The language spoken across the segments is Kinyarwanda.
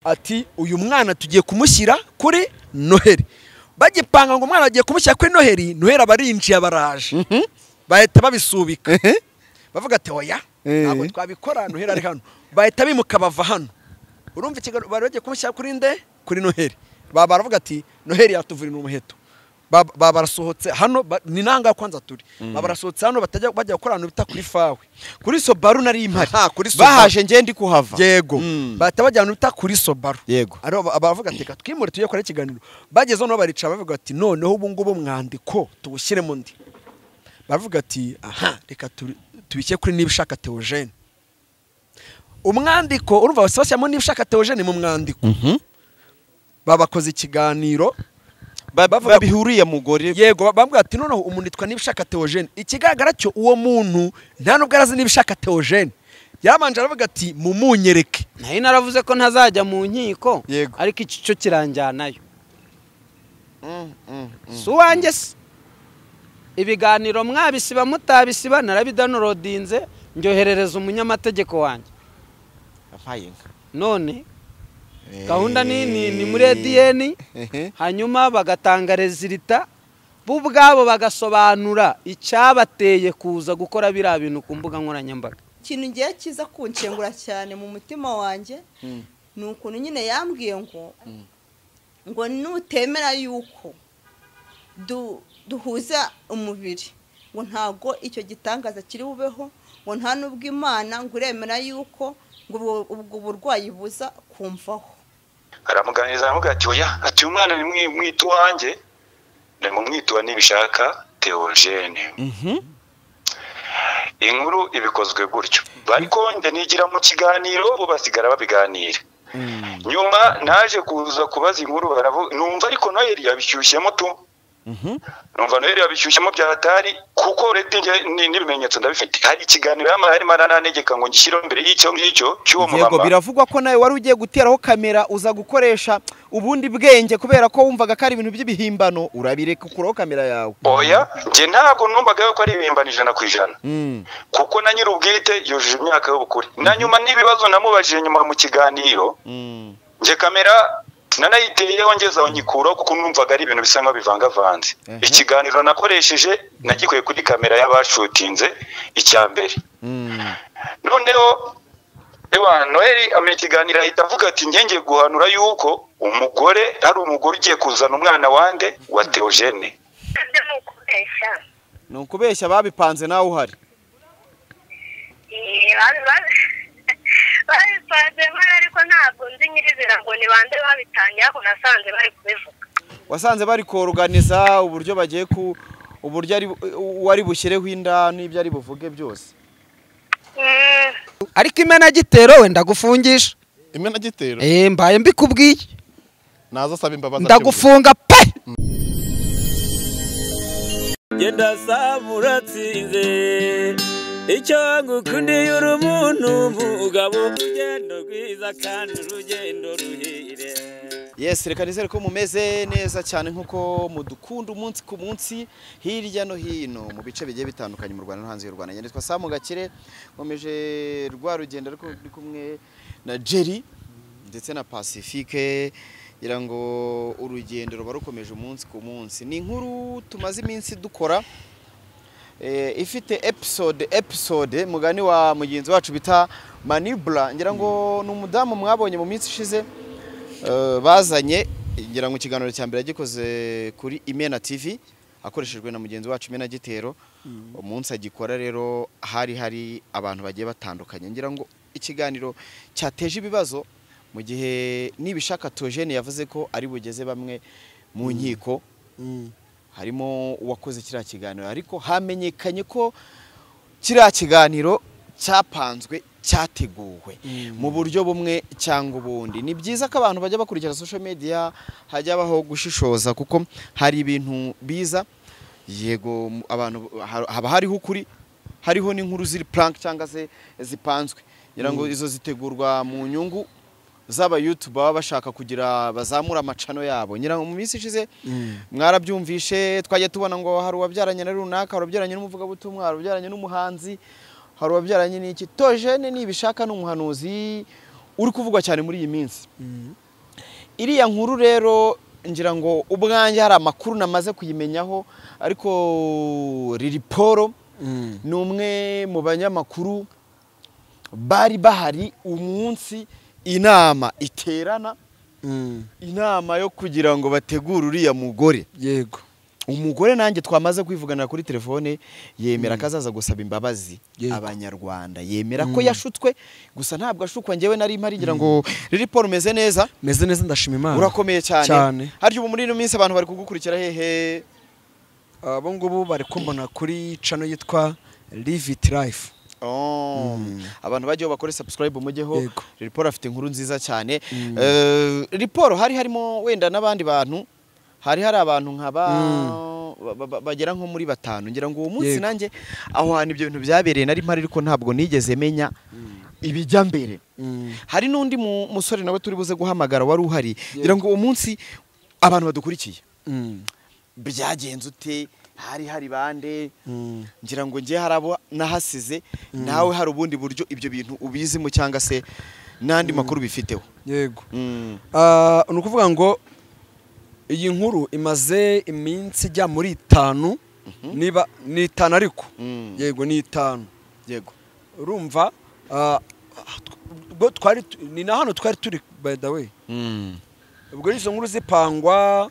Ati uyu mwana tugiye kumushyira kuri Noheli. Bagipanga ngo umwana agiye kumushyira kuri Noheli, Noheli abarinjiye abaraje. Bahita babisubika. Bavuga ati oya, ntabwo twabikora Noheli ari hano. Bahita bimuka bava hano. Urumva ikiganiro bari bagiye kumushyira kuri nde? Kuri Noheli. Baravuga ati Noheli yatuvurira umuheto. Barasohotse hano ni nanga kwanza turi. Barasohotse hano batajya bajya gukora ahantu bita kuri fawe. Kuri Sobaru nari impari. Bahaje nge ndi kuhava. Yego. Bahita bajya ahantu bita kuri Sobaru. Yego. Ari abavuga ati twimure tujye gukora ikiganiro. Bageze no barica bavuga ati noneho ubu ngubu mwandiko tuwushyire mu ndi. Baravuga ati aha reka tubike kuri Nibishaka Theogene. Umwandiko urumva bashyiramo Nibishaka Theogene mu mwandiko. Babakoze ikiganiro babihuriye mugore. Yego, bambwira ati noneho umuntu yitwa Nibishaka Theogene. Ikigaragara cyo uwo muntu nta nubwo arazi Nibishaka Theogene. Yabanje aravuga ati mumunyereke. Nayo naravuze ko ntazajya mu nkiko ariko iki cyo kiranjyanayo. Si uwanjye se. Ibiganiro mwabisiba mutabisiba narabidownloadinze ndyoherereza umunyamategeko wanjye. None gahunda ni muri ADN, hanyuma bagatanga resulta bo ubwabo bagasobanura icyabateye kuza gukora biriya bintu ku mbuga nkoranyambaga. Ikintu ngiye kiza kunshengura cyane mu mutima wanjye ni ukuntu nyine yambwiye ngo ngo nutemera yuko duhuza umubiri ngo ntago icyo gitangaza kiri bubeho, ngo nta nubwo Imana ngo uremera yuko ngo ubwo burwayi buza kumvaho. Aramuganiriza aramubwira ati oya, ati umwana ni mwito wanjye, ni mumwito wa Nibishaka Theogene. Inkuru ibikozwe gutyo. Ariko nde nigira mu kiganiro bo basigara babiganira. Nyuma naje kuza kubaza inkuru numva ariko Noheli yabishyushyemo tu. Numva Noheli yabishyushyemo bya hatari kuko already n'ibimenyetso ndabifite. Hari ikiganiro y'amahari marananegeka ngo ngishyire imbere y'icyo ngicyo cy'uwo mama. Yego, biravugwa ko nawe wari ugiye guteraho kamera uza gukoresha ubundi bwenge kubera ko wumvaga ko ari ibintu by'ibihimbano, urabireka ukuraho kamera yawe. Oya, nge ntabwo numvaga ko ari ibihimbano 100%. Kuko na nyir'ubwite yujuje imyaka y'ubukure. Na nyuma n'ibibazo namubajije nyuma mu kiganiro, nge kamera nanayiteyeho ngeze aho nyikuraho kuko numvaga ari ibintu bisa nkaho bivangavanze. Ikiganiro nakoresheje nagikuye kuri kamera y'abashutinze icya mbere. Noneho ewa Noheli amenya ikiganiro ahita avuga ati ngiye guhanura yuko umugore ari umugore ugiye kuzana umwana wande wa Theogene. Ni ukubeshya babipanze nawe uhari. Babipanze ariko ntabwo nzi nyirizina ngo ni bande babitangiye, ariko nasanze bari kubivuga. Wasanze bari koruganiza uburyo bagiye ku uburyo ari wari bushyireho inda n'ibyo ari buvuge byose. Ariko imenagitero we ndagufungisha. Imenagitero? Mbaye mbikubwiye. Naza asaba imbabazi. Ndagufunga pe. Genda samuratsinze icyo ngukundiye uri umuntu mugabo urugendo rwiza kandi urugendo ruhire. Yes, reka nizere ko mumeze neza cyane nkuko mudukunda umunsi ku munsi hirya no hino mu bice bigiye bitandukanye mu Rwanda no hanze y'u Rwanda. Nitwa Samu Gakire, nkomeje rwa rugendo ariko ndi kumwe na Jerry ndetse na Pacifique ngira ngo urugendo ruba rukomeje umunsi ku munsi. Ni inkuru tumaze iminsi dukora ifite episode mugani wa mugenzi wacu bita Manibla, ngira ngo ni umudamu mwabonye mu minsi ishize bazanye, ngira ngo ikiganiro cya mbere yagikoze kuri Imena TV akoreshejwe na mugenzi wacu Imena Gitero. Umunsi agikora rero hari abantu bagiye batandukanye, ngira ngo ikiganiro cyateje ibibazo mu gihe Nibishaka Theogene yavuze ko ari bugeze bamwe mu nkiko. Harimo uwakoze kiriya kiganiro ariko hamenyekanye ko kiriya kiganiro cyapanzwe cyateguwe mu buryo bumwe cyangwa ubundi. Ni byiza ko abantu bajya bakurikira social media, hajya baho gushishoza kuko hari ibintu biza. Yego, abantu haba hariho ukuri, hariho n'inkuru ziri prank cyangwa se zipanzwe, ngira ngo izo zitegurwa mu nyungu zaba YouTube baba bashaka kugira bazamura amacano yabo. Ngira ngo mu minsi ishize mwarabyumvishe, twajya tubona ngo hari uwabyaranye na runaka, hari uwabyaranye n'umuvugabutumwa, hari uwabyaranye n'umuhanzi, hari uwabyaranye n'iki. Theogene Nibishaka n'umuhanuzi Uri kuvugwa cyane muri iyi minsi. Iriya nkuru rero ngira ngo ubwanjye hari amakuru namaze kuyimenyaho, ariko Lil Paul ni umwe mu banyamakuru bari bahari umunsi inama iterana, inama yo kugira ngo bategure uriya mugore. Yego. Umugore nanjye twamaze kwivugana kuri telefone, yemera ko azaza gusaba imbabazi Abanyarwanda, yemera ko yashutswe, gusa ntabwo ashukwa. Njyewe nari mpari. Ngira ngo Lil Paul, umeze neza? Meze neza, ndashima Imana. Urakomeye cyane. Cyane. Harya ubu muri ino minsi abantu bari kugukurikira hehe? Abo ngubu bari kumbona kuri channel yitwa Live It Life. Oh, abantu bajyeho bakore subscribe, mujyeho. Yego. Lil Paul afite inkuru nziza cyane. Lil Paul, hari harimo wenda n'abandi bantu, hari abantu nkaba bagera nko muri batanu, ngira ngo uwo munsi nanjye aho hantu ibyo bintu byabereye nari mpari, ariko ntabwo nigeze menya ibijya mbere. Hari n'undi musore nawe turi buze guhamagara wari uhari. Ngira ngo uwo munsi abantu badukurikiye, byagenze ute? Hari bande? Ngira ngo njye hari abo nahasize, nawe hari ubundi buryo ibyo bintu ubizimo cyangwa se n'andi makuru bifiteho. Yego. Ni ukuvuga ngo iyi nkuru imaze iminsi ijya muri 5, niba ni 5 ariko. Yego, ni 5. Yego. Urumva, ubwo twari ni na hano twari turi, by the way. Ubwo izo nkuru zipangwa,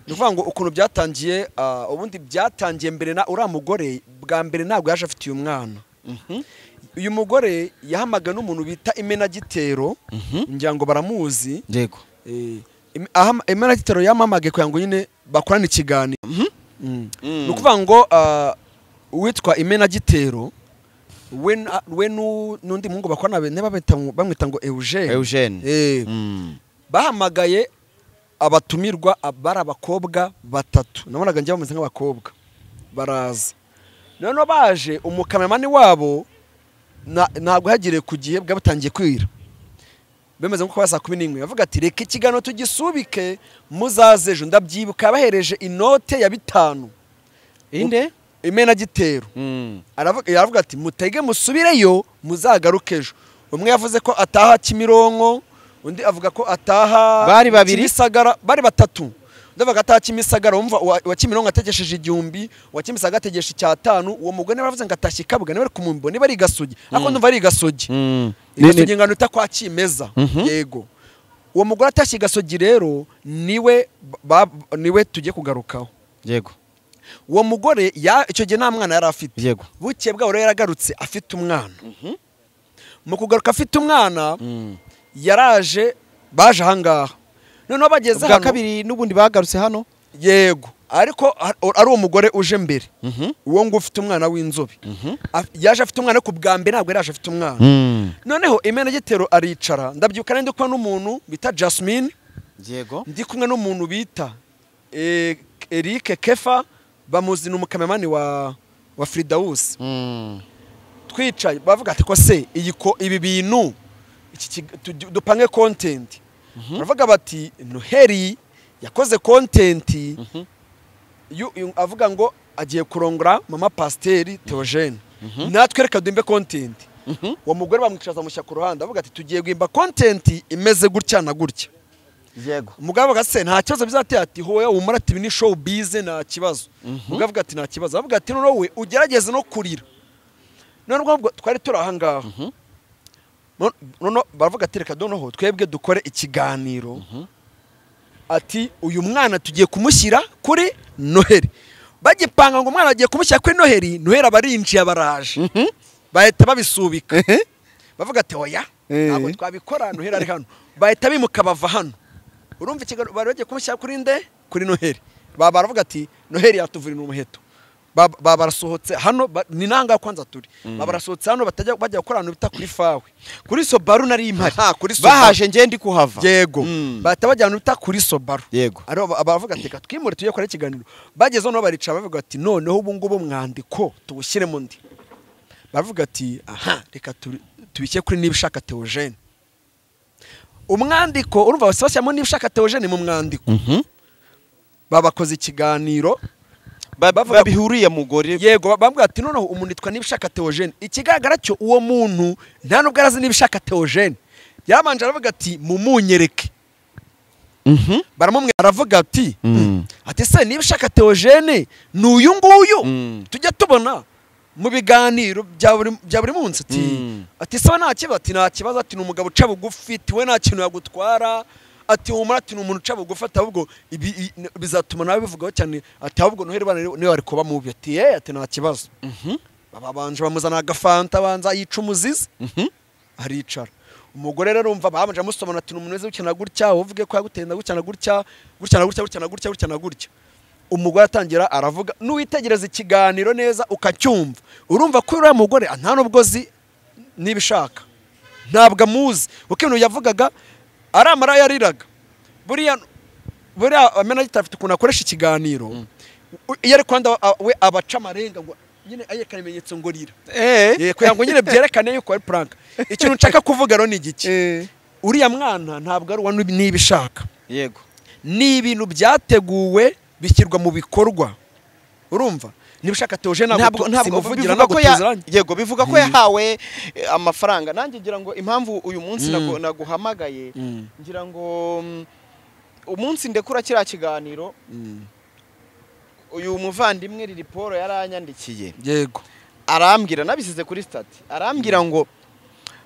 ni ukuvuga ngo ukuntu byatangiye, ubundi byatangiye mbere na uriya mugore bwa mbere ntabwo yaje afite uyu mwana. Uyu mugore yahamagawe n'umuntu bita Imenagitero, ngira ngo baramuzi. Yego. Imenagitero yamamagaye kugira ngo nyine bakorane ikiganiro. Ni ukuvuga ngo uwitwa Imenagitero we n'undi muhungu bakorana, niba bamwita ngo Eugene. Eugene. Bahamagaye abatumirwa bari abakobwa batatu, nabonaga njye bameze nk'abakobwa, baraza. Noneho baje, umukameramani wabo ntabwo yagiriye ku gihe, bwa batangiye kwira bemeze nko saa 11, bavuga ati reka ikiganiro tugisubike muzaze ejo. Ndabyibuka yabahereje inote ya 5. Inde? Imenagitero. Aravuga ati mutege musubireyo muzagaruke ejo. Umwe yavuze ko ataha Kimironko, undi avuga ko ataha Bari babiri? Kimisagara, bari batatu. Undi avuga ataha Kimisagara, umva uwa Kimironko ategesheje 1000, uwa Kimisagara ategeshe 5. Uwo mugore niba aravuze ngo atashye Kabuga, niba ari kumumbo, niba ari Gasogi, ariko ndumva ari Gasogi. Gasogi ngano uta kwa Kimeza. Yego. Uwo mugore atashye Gasogi rero niwe niwe tugiye kugarukaho. Yego. Uwo mugore icyo gihe nta mwana yari afite. Yego. Buke bwaho rero yaragarutse afite umwana. Mu kugaruka afite umwana, yaraje, baje ahangaha. Noneho bageze Ubwa hano kabiri n'ubundi bagarutse hano. Yego, ariko ari uwo mugore uje mbere, uwo ngo ufite umwana w'inzobe. Yaje afite umwana ku bwa mbere, ntabwo yari afite umwana. Noneho Imenagitero aricara, ndabyibuka ndi kumwe n'umuntu bita Jasmine. Yego. Ndi kumwe n'umuntu bita Eric Kefa, bamuzi, ni umukameramani wa Fridaus. Twicaye bavuga ati ko se iyi ko ibi bintu iki dupange content. Baravuga bati Noheli yakoze content avuga ngo agiye kurongora mama Pasiteri Theogene, natwe reka duhimbe content. Uwo mugore bamwicaza amushyira ku ruhande, avuga ati tugiye guhimba content imeze gutya na gutya. Yego. Umugabo avuga se nta kibazo bizatera, ati hoya umara, ati ibi ni show biz, nta kibazo. Umugabo avuga ati nta kibazo, avuga ati noneho we ugerageze no kurira. None ubwo twari turi aha ngaha, none baravuga ati reka noneho twebwe dukore ikiganiro, ati uyu mwana tugiye kumushyira kuri Noheli. Bagipanga ngo umwana bagiye kumushyira kuri Noheli, Noheli abarinjiye baraje, bahita babisubika, bavuga ati oya ntabwo twabikora, Noheli ari hano. Bahita bimuka bava hano. Urumva ikiganiro bari bagiye kumushyira kuri nde? Kuri Noheli. Baravuga ati Noheli yatuvurira umuheto. Barasohotse hano, ni nanga kwanza turi. Barasohotse hano batajya bajya gukora ahantu bita kuri Fawe. Kuri Sobaru nari impari. Kuri Sobaru. Bahaje njye ndi kuhava. Yego. Bahita bajya ahantu bita kuri Sobaru. Yego. Ari abavuga ati twimure tujye gukora ikiganiro. Bageze noneho baricara bavuga ati noneho ubu ngubu mwandiko tuwushyiremo ndi. Baravuga ati aha reka tubishye kuri Nibishaka Theogene. Umwandiko urumva bashyiramo Nibishaka Theogene mu mwandiko. Babakoze ikiganiro babihuriye mugore. Yego, bambwira ati noneho umuntu yitwa Nibishaka Theogene. Ikigaragara cyo uwo muntu nta nubwo arazi Nibishaka Theogene. Yabanje aravuga ati mumunyereke. Baramumwe aravuga ati ati se niba ushaka Theogene ni uyu nguyu tujya tubona mu biganiro bya buri munsi ati ati se nta kibazo ati nta kibazo ati ni umugabo uca bugufi ati we nta kintu yagutwara ati humura ati ni umuntu uca bugufi ati ahubwo bizatuma nawe bivugaho cyane ati ahubwo Noheli bana niwe ari kuba mubi ati ati nta kibazo. Babanje bamuzana agafanta banza yica umuzizi aricara. Umugore rero urumva babanje amusomana ati umuntu wese ukina gutya uvuge ko yagutenda gutya na gutya gutya na gutya gutya na gutya gutya na gutya. Umugore atangira aravuga nuwitegereza ikiganiro neza ukacyumva urumva ko uriya mugore nta nubwo zi nibishaka ntabwo amuzi kuko ibintu yavugaga aramara yariraga. Buriya amena afite ukuntu akoresha ikiganiro iyo ari kwanda we abaca amarenga ngo nyine ayerekana ibimenyetso ngo rira kugira ngo nyine byerekane yuko ari prank. Ikintu nshaka kuvuga rero ni igiki, uriya mwana ntabwo ari uwa nibishaka. Yego ni ibintu byateguwe bishyirwa mu bikorwa. Urumva nibishaka Theogene ntabwo simuvugira ntabwo tuziranye. Yego bivuga ko yahawe amafaranga. Nanjye ngira ngo impamvu uyu munsi naguhamagaye ngira ngo umunsi ndekura kiriya kiganiro uyu muvandimwe Lili Paul yaranyandikiye. Yego arambwira nabisize kuri stati arambwira ngo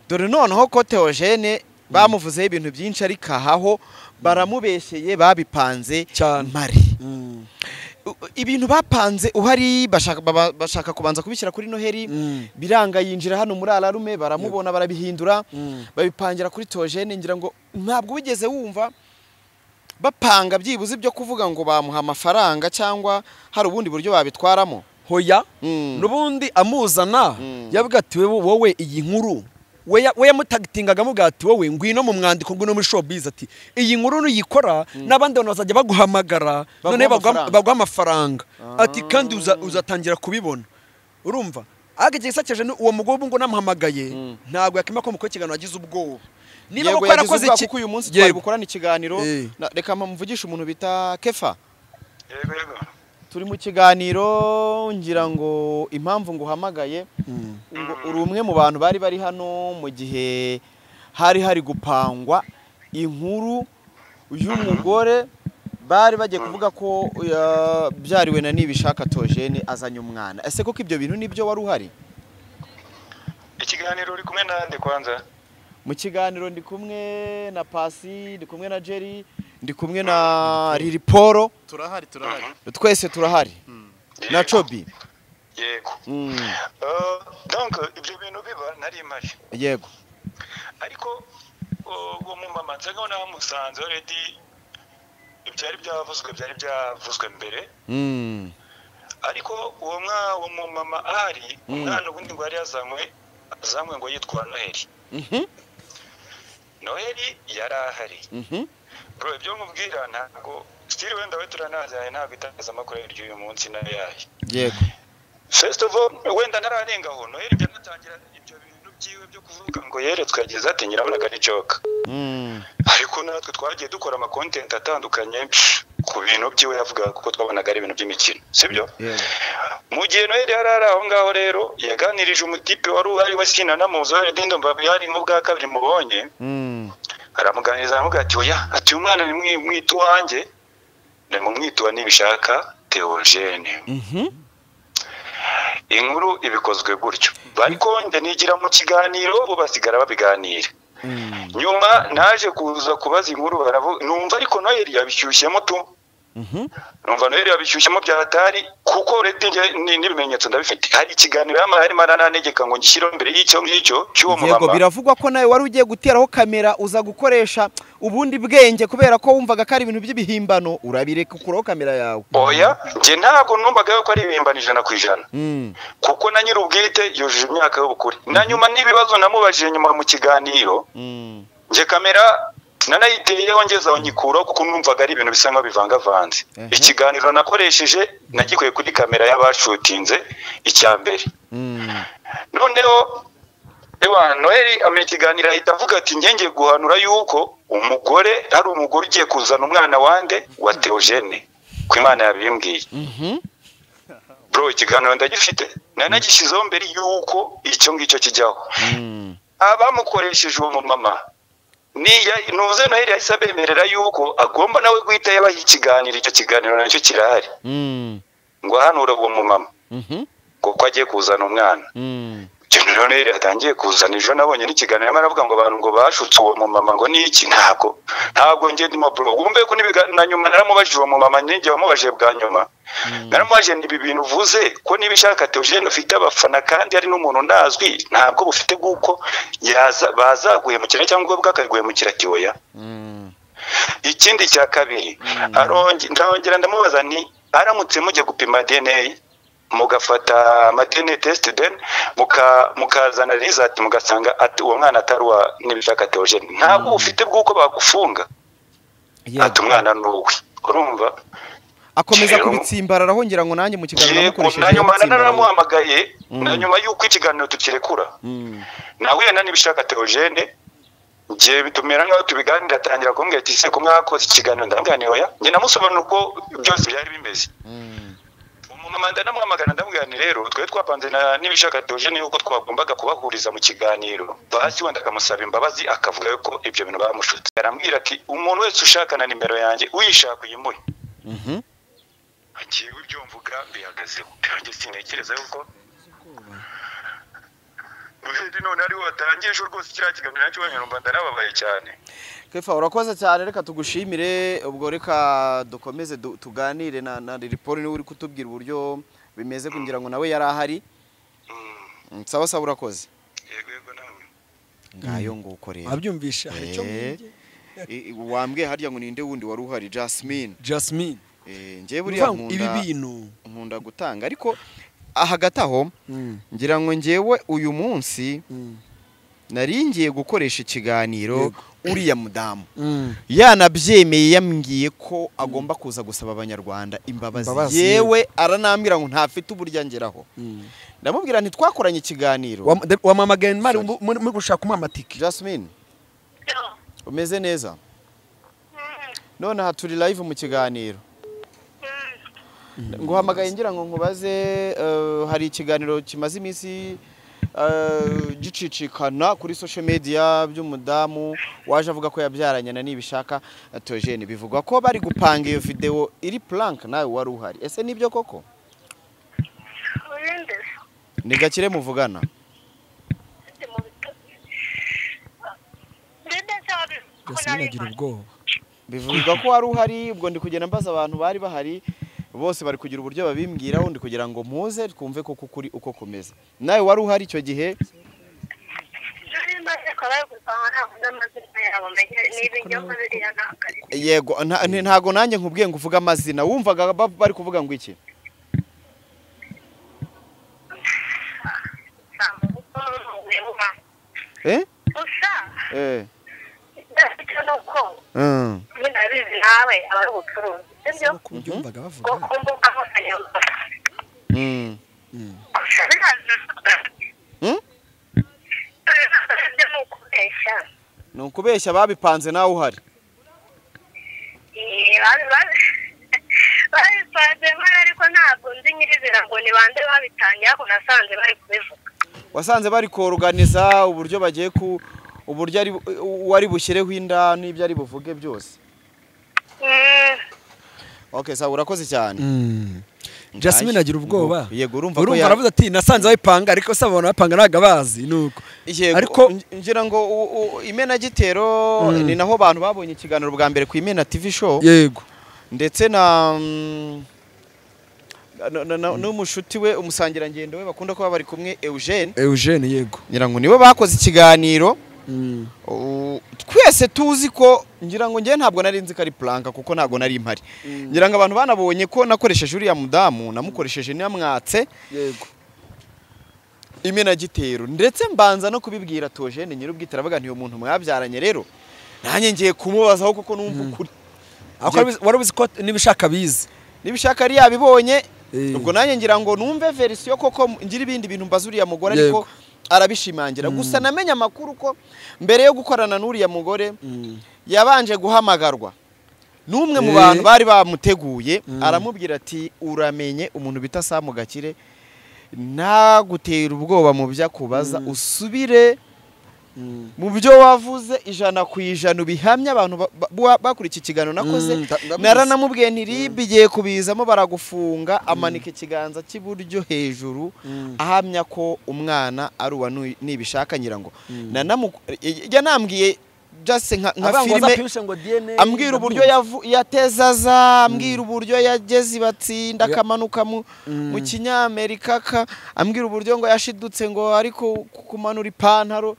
dore noneho ko Theogene bamuvuzeho ibintu byinshi ariko ahaho baramubeshyeye babipanze cyane mari. Ibintu bapanze uhari bashaka kubanza kubishyira kuri Noheli biranga yinjira hano muri Alarume baramubona barabihindura babipangira kuri Theogene. Ngira ngo ntabwo wigeze wumva bapanga byibuze ibyo kuvuga ngo bamuha amafaranga cyangwa hari ubundi buryo babitwaramo. Hoya nubundi amuzana yavuga ati wowe iyi nkuru we yamutagitingaga amuga ati wowe ngwino mu mwandiko ngwino muri showbiz ati iyi nkuru nuyikora n'abandi bantu bazajya baguhamagara none baguha amafaranga ati kandi uzatangira kubibona. Urumva ariko igisakeje uwo mugabo ngo namuhamagaye ntabwo yakema ko mukora ikiganiro agize ubwoba. Niba Yego koko yarakoze iki kuko uyu munsi twari gukorana ikiganiro reka mpamvugishe umuntu bita Kefa. Yego yego turi mu kiganiro ngira ngo impamvu nguhamagaye ngo uri umwe mu bantu bari bari hano mu gihe hari gupangwa inkuru y'umugore bari bagiye kuvuga ko byariwe na Nibishaka Theogene azanye umwana. Ese koko ibyo bintu nibyo wari uhari? Ikiganiro uri kumwe nande kwanza? Mu kiganiro ndi kumwe na Pasi, ndi kumwe na Jerry, ndi kumwe na Lili Paul. Turahari twese turahari na Chobi. Yego donc ibyo bintu biba nari mari. Yego ariko uwo mumama nsaga namusanze already ibyari byavuzwe mbere. Ariko uwo uwo mumama ahari umwana ubundi ngo yari azanywe ngo yitwa Noheli. Noheli yari ahari. Bro ibyo nkubwira ntabwo still wenda we turanazaye ntabwo itangazamakuru ry'uyu munsi na yayi. Yego first of all wenda nararenga aho Noheli byanatangira ibyo bintu byiwe byo kuvuga ngo yeretswe yagize ati nyirabonaga ni joke. Ariko natwe twagiye dukora ama content atandukanye ku bintu byiwe yavuga kuko twabonaga ari ibintu by'imikino sibyo? Mu gihe Noheli yari ari aho ngaho rero yaganirije umutipe wari uhari we sinanamuzi already ndumva yari nk'ubwa kabiri mubonye. Aramuganiriza aramubwira ati oya ati umwana ni mwitu wanjye ni mumwituwa Nibishaka Theogene. Inkuru ibikozwe gutyo ariko njye nigira mu kiganiro bo basigara babiganira. Nyuma naje kuza kubaza inkuru numva ariko Noheli yabishyushyemo tu. Numva Noheli yabishyushyemo bya hatari kuko already n'ibimenyetso ndabifite. Hari ikiganiro harimo arananegeka ngo ngishyire mbere y'icyo ngicyo cy'uwo mumama. Yego biravugwa ko nawe wari ugiye guteraho kamera uza gukoresha ubundi bwenge kubera ko wumvaga ko ari ibintu by'ibihimbano urabireka ukuraho kamera yawe. Oya njye ntabwo numvaga ko ari ibihimbano 100% kuko na nyir'ubwite yujuje imyaka y'ubukure. Na nyuma n'ibibazo namubajije nyuma mu kiganiro njye kamera nanayiteyeho ngeze aho nyikuraho kuko numvaga ari ibintu bisa nkaho bivangavanze. Ikiganiro nakoresheje nagikuye kuri kamera y'abashutinze icya mbere. Noneho Noheli amenya ikiganiro ahita avuga ati njye guhanura yuko umugore hari umugore ugiye kuzana umwana wande wa Theogene ko Imana yabimbwiye. Bro ikiganiro ndagifite nanagishyizeho mbere yuko icyo ngicyo kijyaho. Abamukoresheje uwo mumama Nuze Noheli yahise abemerera yuko agomba nawe guhita yabaha ikiganiro, icyo kiganiro nacyo kirahari. Ngo ahanura uwo mumama kuko agiye kuzana umwana. Noheli atangiye kuzana ejo nabonye n'ikiganiro arimo aravuga ngo abantu ngo bashutse uwo mumama ngo niki, ntabwo njye ndimo bro. Wumve ko na nyuma naramubajije uwo mumama, ninjye wamubajije bwa nyuma. Naramubajije nti ibi bintu uvuze ko niba ishaka Theogene ufite abafana kandi ari n'umuntu ndazwi, ntabwo bufite bw'uko bazaguhemukira cyangwa bwakaguhemukira ati oya. Ikindi cya kabiri, ndongera ndamubaza nti aramutse mujye gupima DNA mugafata ama DNA test then mukazana result mugasanga ati uwo mwana atari uwa Nibishaka Theogene, ntabwo ufite bw'uko bagufunga, ati umwana ni uwe. Urumva akomeza kubitsimbararaho, ngira ngo nanjye mu kiganiro namukoresheje na nyuma naramuhamagaye, na nyuma y'uko ikiganiro tukirekura nawe na Nibishaka Theogene ngiye bitumira nkaho tubiganira, atangira kumbwira ati se ko mwakoze ikiganiro, ndamubwira oya, njye namusobanura uko byose byari bimeze. Umumama ndanamuhamagara ndamubwira nti rero twe twapanze na Nibishaka Theogene yuko twagombaga kubahuriza mu kiganiro, basi wenda akamusaba imbabazi akavuga yuko ibyo bintu bamushutse. Arambwira ati umuntu wese ushaka na nimero yanjye uyishaka uyimuhe. Ngiye ibyo mvuga mbihagazeho, nanjye sintekereza yuko Noheli none ariwe watangiye ejo rwose kiriya kiganiro nacyo numva ndanababaye cyane. Kefa urakoze cyane, reka tugushimire. Ubwo reka dukomeze tuganire na Lilipoli niwe uri kutubwira uburyo bimeze kugira ngo nawe yari ahari. Sawa sawa, urakoze. Yego yego nawe. Ngayo nguko rero. Abyumvisha hari icyo wambwiye harya ngo ninde wundi wari uhari? Jasmine. Jasmine. Njye buriya ibi bintu nkunda gutanga, ariko hagati aho ngira ngo njyewe uyu munsi nari ngiye gukoresha ikiganiro uriya mudamu yanabyemeye, yambwiye ko agomba kuza gusaba abanyarwanda imbabazi, yewe aranambwira ngo ntafite uburyo angeraho. Ndamubwira nti twakoranye ikiganiro wamamagaye mari muri gushaka umuha amatike. Jasmine umeze neza? None aha turi live mu kiganiro, nguhamagaye ngira ngo nkubaze, hari ikiganiro kimaze iminsi gicicikana kuri social media by'umudamu waje avuga ko yabyaranye na Nibishaka Theogene, bivugwa ko bari gupanga iyo video iri prank, nawe wari uhari, ese nibyo koko? Ni Gakire muvugana. Bivugwa ko wari uhari, ubwo ndi kugenda mbaza abantu bari bahari bose bari kugira uburyo babimbwiraho, ndi kugira ngo muze twumve koko kuri uko komeza. Nawe wari uhari icyo gihe? Yego, ntago nanjye nkubwiye ngo uvuge amazina, wumvaga bari kuvuga ngo iki? Ni ukubeshya babipanze nawe uhari? Babipanze ariko ntabwo nzi nyirizina ngo ni bande babitangiye, ariko nasanze bari kubivuga. Wasanze bari koruganiza uburyo bagiye ku uburyo ari wari bushyireho inda n'ibyo ari buvuge byose. Okay, sawa urakoze cyane. Jasmine agira ubwoba. Yego urumva ko aravuze ati nasanze bayipanga ariko se abona bapanga ntago bazi nuko. Ariko ngira ngo Imena Gitero ni naho abantu babonye ikiganiro bwa mbere ku Imena TV show. Yego. Ndetse na n'umushuti we umusangirangendo we bakunda kuba bari kumwe Eugene. Eugene yego. Ngira ngo nibo bakoze ikiganiro. Twese tuzi ko ngira ngo ngiye ntabwo nari nzi ko ari planka kuko ntabwo nari impari. Ngira ngo abantu banabonye ko nakoresheje uriya mudamu namukoresheje namwatse. Yego. Imena Gitero ndetse mbanza no kubibwira Theogene nyir'ubwite aravuga nti uyu muntu mwabyaranye rero nanjye ngiye kumubazaho kuko numva ukuri. Wari uzi ko Nibishaka bizi. Nibishaka ari yabibonye ubwo nanjye ngira ngo numve version koko ngira ibindi bintu mbaza uriya mugore ariko arabishimangira. Gusa namenye amakuru ko mbere yo gukorana n'uriya mugore yabanje guhamagarwa n'umwe mu bantu bari bamuteguye aramubwira ati uramenye umuntu bita Samu Gakire ntagutera ubwoba mu byo akubaza usubire Mu byo wavuze 100% bihamya abantu bakuri iki kiganiro nakoze, naranamubwiye nti RIB igiye kubizamo baragufunga, amanika ikiganza cy'iburyo hejuru ahamya ko umwana ari uwa Nibishaka. Ngira ngo yanambwiye just nka filime, ambwira uburyo yatezaza, ambwira uburyo yageze batsinda akamanuka mu kinyamerika, ambwira uburyo ngo yashidutse ngo ariko kumanura ipantaro.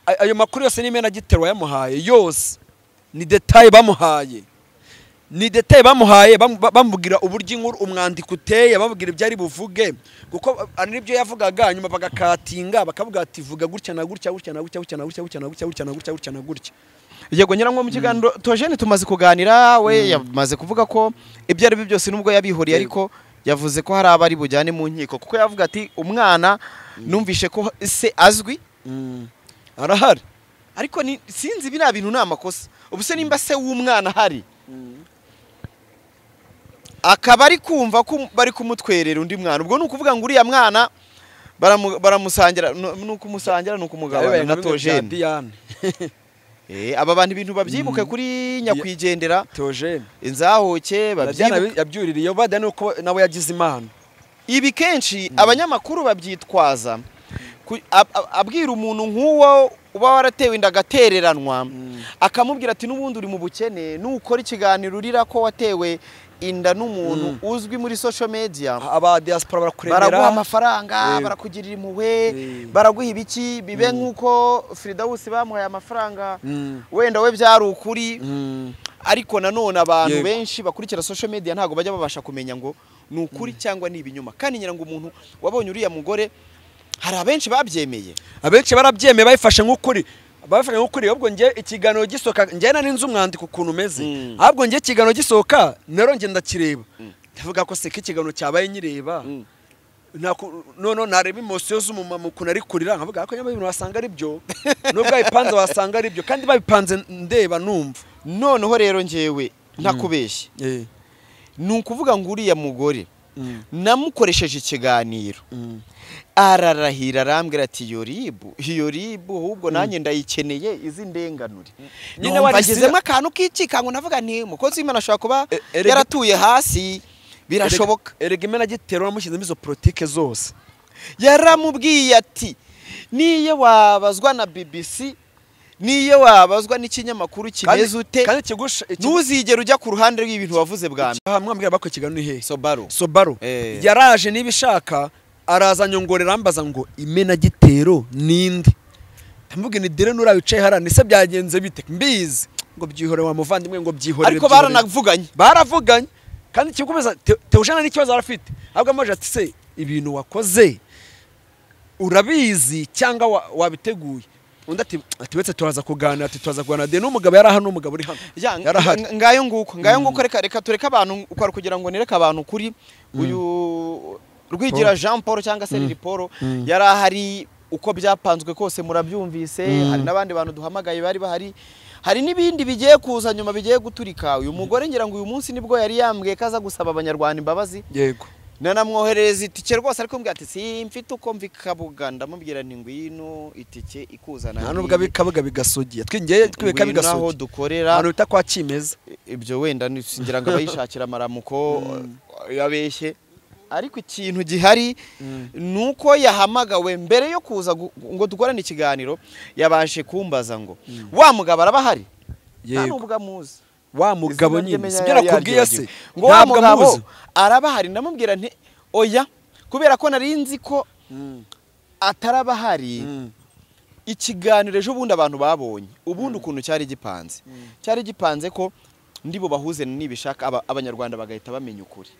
Ayo makuru yose n'imena gitero yamuhaye yose ni detail bamuhaye, ni detail bamuhaye, bamubwira uburyo inkuru umwandiko uteye, bamubwira ibyo ari buvuge, kuko ari nibyo yavugaga nyuma bagakatinga bakavuga ati vuga gutya na gutya gutya na gutya gutya na gutya gutya na gutya gutya na gutya gutya na gutya. Yego nyirango mu kiganiro Tojene tumaze kuganira, we yamaze kuvuga ko ibyo ari byo byose nubwo yabihoriye, ariko yavuze ko hari abari bujyane mu nkiko, kuko yavuga ati umwana numvishe ko se azwi arahari, ariko ni sinzi bina bintu ni amakosa. Ubuse nimba se w'umwana hari akaba ari kumva ko bari kumutwerera undi mwana, ubwo ni ukuvuga ngo uriya mwana baramusangira, nuko umusangira nuko umugabana na Tojene. Aba bantu ibintu babyibuke kuri nyakwigendera Tojene inzahuke babyibuke yabyuririye bada nuko nawe yagize imana. Ibi kenshi abanyamakuru babyitwaza abwira umuntu nk'uwo uba waratewe inda agatereranwa, akamubwira ati n'ubundi uri mu bukene, nukora ikiganiro urira ko watewe inda n'umuntu uzwi muri social media, aba diaspora barakuremera, baraguha amafaranga, barakugirira impuhwe, baraguha ibiki, bibe nk'uko Fridawusi bamuhaye amafaranga, wenda we byari ukuri. Ariko nanone abantu benshi bakurikira social media ntago bajya babasha kumenya ngo ni ukuri cyangwa ni ibinyoma. Kandi ngira ngo umuntu wabonye uriya mugore hari abenshi babyemeye, abenshi barabyemeye bayifashe nk'ukuri, bayifashe nk'ukuri. Ahubwo nge ikiganiro gisoka nge nari nzi umwandiko ukuntu umeze, ahubwo nge ikiganiro gisoka nero nge ndakireba ndavuga ko se ikiganiro cyabaye nyireba, none nareba emotion z'umumama ukuntu ari kurira, nkavuga ko nyamara ibintu wasanga ari byo, nubwo babipanze wasanga ari byo, kandi babipanze ndeba numva. Noneho rero ngewe ntakubeshye, ni ukuvuga ngo uriya mugore namukoresheje ikiganiro ararahira arambwira ati iyo ribu ahubwo nanjye ndayikeneye izi ndenganure. Nyine wagizemo akantu k'ikikango navuga nti umukozi w'Imana ashobora kuba yaratuye hasi, birashoboka. Erega imena gitero namushyizemo izo politike zose, yaramubwiye ati niyo wabazwa na BBC, niyo wabazwa n'ikinyamakuru kimeze ute, ntuzigere ujya ku ruhande rw'ibintu wavuze bwa mbere. Mwambwira bakwe ikiganiro ni hehe? Sobaro yaraje nibishaka araza nyongorera ambaza ngo imena gitero ninde, ndamubwira ni dire nura wicaye hara nise byagenze bite mbizi, ngo byihore wa muvandimwe, ngo byihorere. Ariko baranavuganye kandi kikomeza Teujana n'ikibazo arafite, ahubwo amaje ati se ibintu wakoze urabizi cyangwa wabiteguye, undi ati wetse turaza kuganira, ati turaza kuganira de n'umugabo yari hano, n'umugabo uri hano yarahari. Ngayo nguko reka tureka abantu uko kugira ngo nereka abantu kuri uyu Rwigira Jean Paul cyangwa se Lili Paul yari ahari, uko byapanzwe kose murabyumvise. Hari n'abandi bantu duhamagaye bari bahari, hari n'ibindi bigiye kuza nyuma bigiye guturika. Uyu mugore ngira ngo uyu munsi nibwo yari yambwiye kaza gusaba abanyarwanda imbabazi. Yego nanamwoherereza itike rwose, ariko mbwira ati simfite uko mvi Kabuga, ndamubwira nti ngwino itike ikuzana nta nubwo abikabuga bigasogiye twingiye twibika bigasogiye aho dukorera ahantu bita kwa Kimeza. Ibyo wenda ngira ngo abayishakira amaramuko yabeshye, ariko ikintu gihari nuko yahamagawe mbere yo kuza ngo dukorane ikiganiro, yabashe kumbaza ngo wa mugabo arabahari, nta nubwo amuzi wa mugabo nyine sibyo nakubwiye se ngo wa mugabo arabahari, ndamubwira nti oya, kubera ko nari nzi ko atarabahari. Ikiganiro ejo bundi abantu babonye ubundi ukuntu cyari gipanze, cyari gipanze ko ndibo bahuze nibishaka abanyarwanda bagahita bamenya ukuri.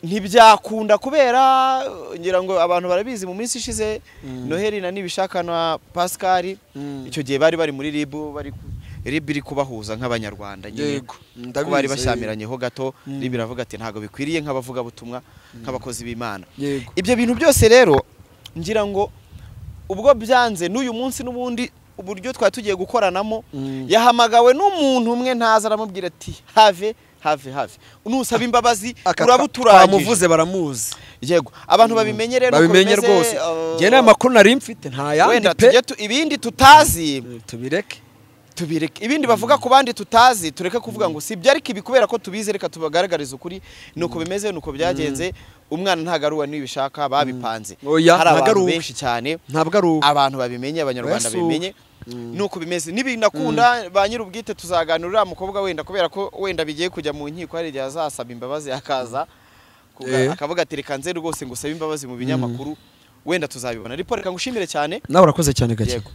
Ntibyakunda kubera ngira ngo abantu barabizi, mu minsi ishize Noheli na Nibishaka na Pascal icyo gihe bari muri RIB, bari RIB iri kubahuza nk'abanyarwanda nyine, ko bari bashyamiranye ho gato. RIB iravuga ati ntago bikwiriye nk'abavuga butumwa nk'abakozi b'Imana. Ibyo bintu byose rero ngira ngo ubwo byanze n'uyu munsi n'ubundi uburyo twari tugiye gukoranamo, yahamagawe n'umuntu umwe ntaza, aramubwira ati have have have, nusaba imbabazi urabuturangije. Twamuvuze baramuzi. Yego, abantu babimenye rero, babimenye rwose. Njye nta makuru nari mfite, nta yandi pe. Ibindi tutazi tubireke, tubireke. Ibindi bavuga ku bandi tutazi tureke kuvuga ngo si ibyo, ariko ibi kubera ko tubizi reka tubagaragarize ukuri. Nuko bimeze, nuko byagenze. Umwana ntago ari uwa Nibishaka, babipanze. Hari abantu benshi cyane, ntabwo ari abantu babimenye, abanyarwanda bimenye nuko bimeze. Nibinakunda ba nyir'ubwite tuzaganira uriya mukobwa wenda, kubera ko wenda bigiye kujya mu nkiko, hari igihe azasaba imbabazi akaza akavuga ati reka nze rwose ngo usabe imbabazi mu binyamakuru, wenda tuzabibona. Ariko reka ngushimire cyane. Nawe urakoze cyane Gake. Yego.